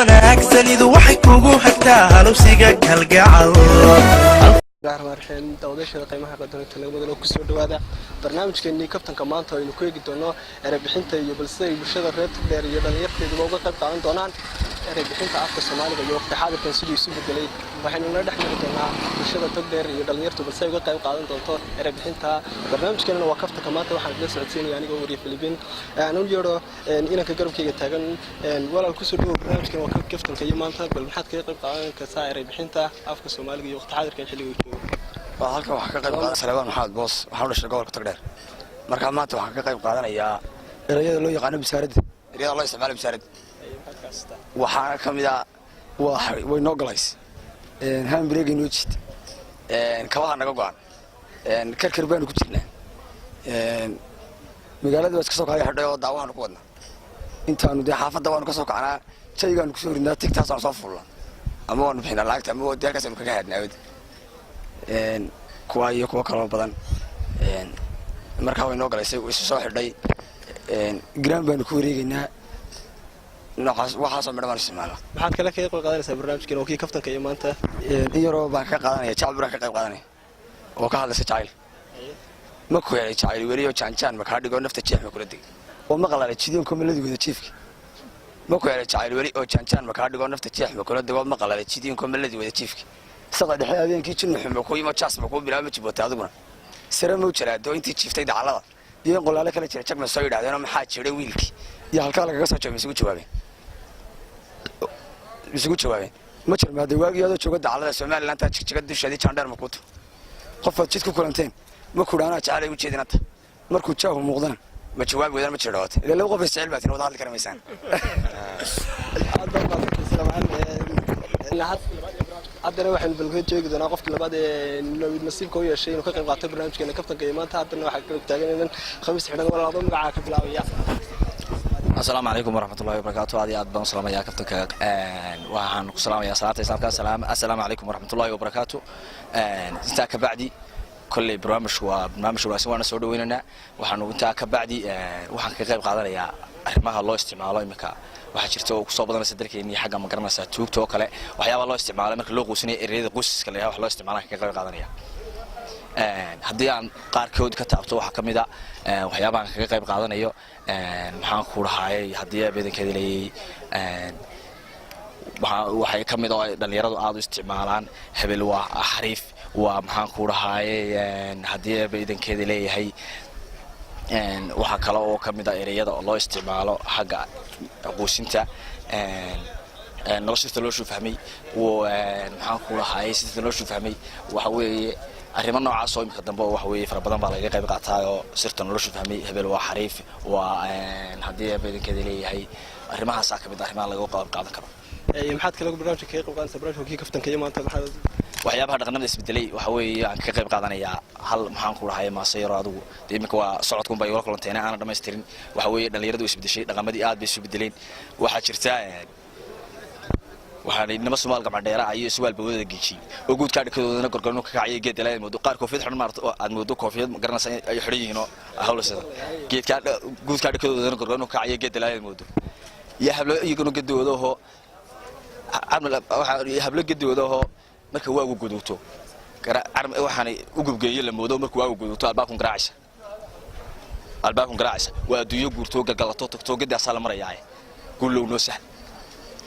Wanaagsanidu waxay kugu hagtaa halowsiga kalgacal. Raxmaan daawadayaasha qiimaha qadarinta nagmadalo, kusoo dhawaada barnaamijkeenii Kaftanka Maanta oo aynu ku eegi doono ereybixinta iyo bal sida ay bulshada reer Togdheer iyo dhallinyarteeduba uga qayb qaadan doonaan ereybixinta afka Soomaaliga iyo waqti xaadirkan siduu isu bedelay. Waxaynu nala dhex mari doonaa bulshada Togdheer iyo dhallinyartu balse ay uga qayb qaadan doonto ereybixinta. Barnaamijkeenana waa Kaftanka Maanta. Waxaan idila socodsiinaya anigoo wariye Filibiin. Aan u yeedho inanka garabkayga taagan. Walaal, kusoo dhawow barnaamijkan waa Kaftanka iyo Maanta. Bal maxaad kaga qayb qaadan kartaa ereybixinta afka Soomaaliga iyo waqti xaadirkan xilliga uu joogo? Halkan waxaan ka qayb qaadan Saleebaan Maxamed Boos. Waxaan u dhashay gobolka Togdheer. Marka maanta waxaan ka qayb qaadanayaa erayada loo yaqaano bisaaradda, erayada loo isticmaalo bisaaradda. Waxaana ka mid ah waa way noo galays, handbrake noo jiid, kabaha naga go-an, karkar baanu ku jirnaa, magaalada waa iska soo kaya xidhay oo daawahaanu ku wadnaa. Intaanu dee xaafadda waanu ka soo kacnaa, jaygaanu kusoo ridnaa, tigtaasaanu soo fuulnaa ama waanu bixinaa lacagta ama dee halkaas aanu kaga haadnaa kuwa iyo kuwo kaloo badan. Markaa way noo galaysay, isu soo xidhay, graan baanu ku wareegaynaa, noocaas waxaasoo midho baanu isticmaalnaa. Maxaad kale kaga qayb qaadanaysaa barnaamijkan oo kii Kaftanka iyo Maanta? In yaroo baan ka qaadanaya, jacbur baan ka qayb qaadanaya oo ka hadlaysa jacayl. Ma ku helay jacayl weliyo jaanjaan ma kaa dhigo, nafta jeex ma kula degay oo ma qalaalay jidiinko maladi wada jiifka. Ma ku helay jacayl weli oo jaanjaan ma kaa dhigo, nafta jeex ma kula dego, ma qalaalay jidiinko maladi wada jiifka. Saqa dhexe habeenkii jinnuxu ma ku yimo, jaas ma kuu bilaabo, ma jibootay adiguna, sare mau jaraado intii jiiftay dacallada iyo in qolaale kala jira, jag ma soo yidhahdeenoo maxaa jiray wiilkii iyo halkaa lagaga soo jawaabay, isugu jawaabeen, isugu jawaabeen. Ma jirmaade waagii adoo jooga dacallada Somalilantaa, jigjiga dusheedii jaandheer ma kuu tumo, qofaad jid ku kulanteen ma kudhaanaa jecel ay u jeedinanta, markuu jaahu muuqdana ma jawaabi weydaan, ma jirdhawaate ilaa laba qof is jecel baatin, wada hadli kara maysaan. Aad baad mahadsantahay, Salamaan. Haddana waxaynu balka joogi doonaa qofkii labaad ee nasiibka u yeeshay inuu ka qayb qaato barnaamijkeena Kaftanka iyo Maanta. Haddana waxaa kala taagan inan khamiis xidhan. Walaalo, magacaa ka bilaabaya. Asalaamu calaykum waraxmatullahi wabarakaatu. Aad iyo aad baan u salaamayaa kaftanka. Waxaan ku salaamayaa salaata islaamka, assalaamu calaykum waraxmatullahi wabarakaatu. Intaa ka bacdi, kolley barnaamijku waa barnaamij wanaagsan, waana soo dhaweynaynaa. Waxaanu intaa ka bacdi waxaan ka qayb qaadanayaa arrimaha loo isticmaalo iminka. Waxaa jirta oo kusoo badanaysa dalkeennii xagga, ma garanaysaa, tuugta oo kale, waxyaabaa loo isticmaalay marka loo quusinaya, ereyada qoysaska la yidhaha wax loo isticmaalaan kaga qayb qaadanaya. Haddii aan qaarkood ka taabto, waxaa ka mid a waxyaabahan kaga qayb qaadanayo, maxaan ku dhahaayay, haddii badankeeda leeyay, waxay ka mid oo ay dhallinyaradu aada u isticmaalaan: hebel waa xariif, waa maxaan ku dhahaayay, haddii badankeeda leeyahay. Waxaa kale oo ka mid a ereyada oo loo isticmaalo xagga quusinta: nolosha sida loo fahmay, maxaan ku dhahaayay, sida loo fahmay. Waxa weeye arrimo noocaas oo imika dambe oo waxa weeye fara badan baa lagaga qayb qaataa oo sirta noloshu fahmay, hebel waa xariif, waa haddii badankeeda leeyahay. Arrimahaasaa ka mid ah arrimaha laga qayb qaadan karo. Maxaad kale barnaamijka kaga qayb qaadanaysaa, barnaamijka kii Kaftanka iyo Maanta? Maxaad Waxyaabaha dhaqanada isbedelay waxa weeye aan kaga qayb qaadanayaa hal, maxaan ku dhahay, maase yaro. Adigu dee iminka waa socodkun bay igula kulanteena, aanan dhamaystirin. Waxa weeye dhallinyaradu isbedeshay, dhaqamadii aad bay isu bedeleen. Waxaa jirta waxaan nima Somaal gabcadheera iyo surwaal bawadada geejiyey oo guudkaa dhakadoodana gorgorno ka kacaya, geed dalaad moodo, qaar koofiyad xidhan maarata oo aad moodo koofiyad, ma garanaysa, ay xidhan yihiin oo hawlasada geedkaa guudkaa dhakadoodana gorgorno ka kacaya, geed dalaad moodo, iyo hablo iyaguna gadooda oo hablo gadooda oo marka waagu guduuto waxaan u gubgeeyo la moodo, marka waagu guduuto albaabkun garaacaysa, albaabkun garaacaysa, waa adduunyo guurtoo galgalato tagtoo gadaasaa la marayaa, guulow noo sahl.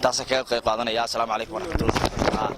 Intaasaan kaga qayb qaadanaya. Asalaamu calaykum waraxmatullah.